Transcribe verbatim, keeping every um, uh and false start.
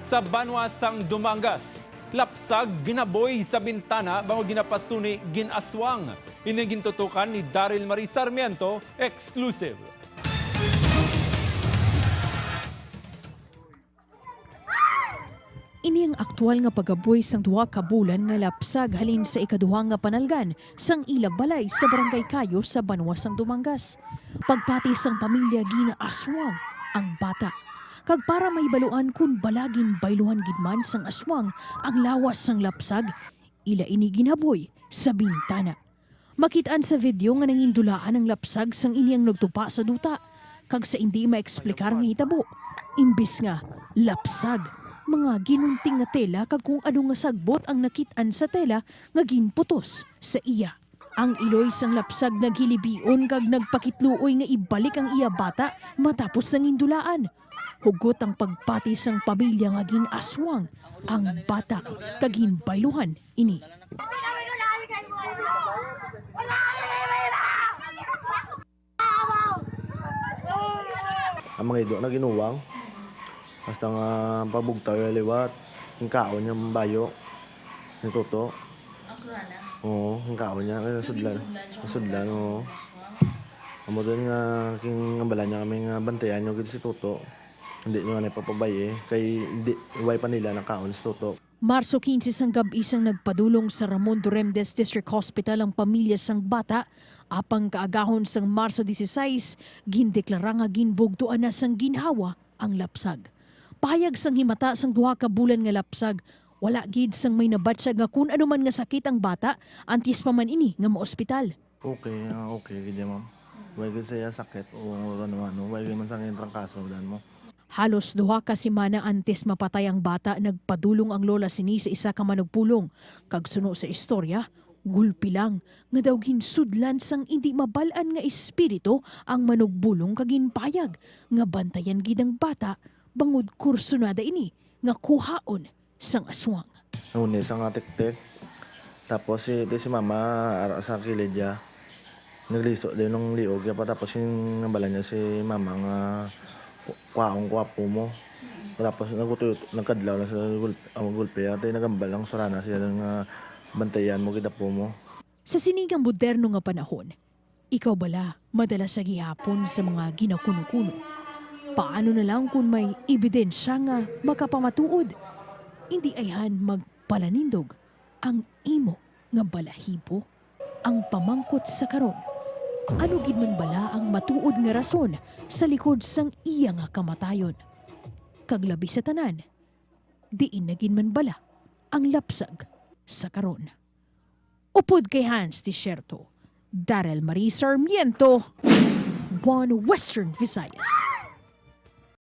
Sa banwa sang Dumangas, lapsag ginaboy sa bintana bangod ginapasuni gin-aswang. Ini ang gintutukan ni Daryl Marie Sarmiento, exclusive. Ini ang aktual nga pagaboy sang duha ka bulan nga lapsag halin sa ikaduha nga panalgan sang ila balay sa Barangay Kayo sa banwa sang Dumangas. Pagpati sang pamilya, ginaaswang ang bata. Kag para mahibaluan kon bala ginbayluhan gid man sang aswang ang lawas sang lapsag, ila ini ginaboy sa bintana. Makit-an sa video nga nangindulaan ang lapsag sang ini ang nagtupa sa duta, kag sa indi maeksplikar nga hitabo, imbis nga lapsag, mga ginunting nga tela kag kung ano nga sagbot ang nakit-an sa tela nga ginputos sa iya. Ang iloy sang lapsag naghilibion kag nagpakitluoy nga ibalik ang iya bata matapos nangindulaan. Hugot ang pagpati sang pamilya nga gin-aswang ang bata kag ginbayluhan ini. Ang mga ido na ginuwang. Hasta nga pabugtaw ya liwat, hingkaon niya ang bayo ni Toto. Ang surana? Oo, hingkaon niya. Kaya nasudlan. Nasudlan, oo. Amo din nga, king ambala niya kami nga bantayan niyo gid si Toto. Hindi niyo nga ipapabay eh. Kay hindi, way pa nila nakaon si Toto. Marso quince sang gab-i sang nagpadulong sa Ramon Duremdes District Hospital ang pamilya sang bata, apang kaagahon sang Marso dieciséis, gindeklara nga ginbugtoan na sang ginhawa ang lapsag. Pahayag sang himata sang duha ka bulan nga lapsag, wala gid sang may nabatyag nga kun ano man nga sakit ang bata antes pa man ini nga maospital. Okay, ah, okay gid ya, ma'am. Way gid siya sakit o ano-ano, way gid man sa iyang trangkaso, dan mo. Halos duha ka semana antes mapatay ang bata, nagpadulong ang lola sini sa isa ka manugpulong, kag suno sa istorya, gulpi lang nga daw ginsudlan sang indi mabal-an nga espiritu ang manugpulong kag ginpayag nga bantayan gid ang bata bangod kursunada ini nga kuhaon sang aswang. Nahuni sa nga tiktik. Tapos si, di si mama ara sa kilid ya. Nagliso din ng liog ya pa, tapos yung nabala niya si mama nga ku- kwaong kwapo mo. Tapos nagutoy nagkadlaw na sa gul, ang gulpi ya, tay nagambal ang surana siya nga bantayan mo gid apo mo. Sa sini nga moderno nga panahon, ikaw bala madala sa gihapon sa mga ginakuno-kuno? Paano na lang kon may ebidensya nga makapamatuod? Indi ayhan magpalanindog ang imo nga balahibo. Ang pamangkot sa karon, ano gid man bala ang matuod nga rason sa likod sang iya nga kamatayon? Kag labi sa tanan, diin na gid man bala ang lapsag sa karon? Upod kay Hans Desierto, Daryl Marie Sarmiento, One Western Visayas.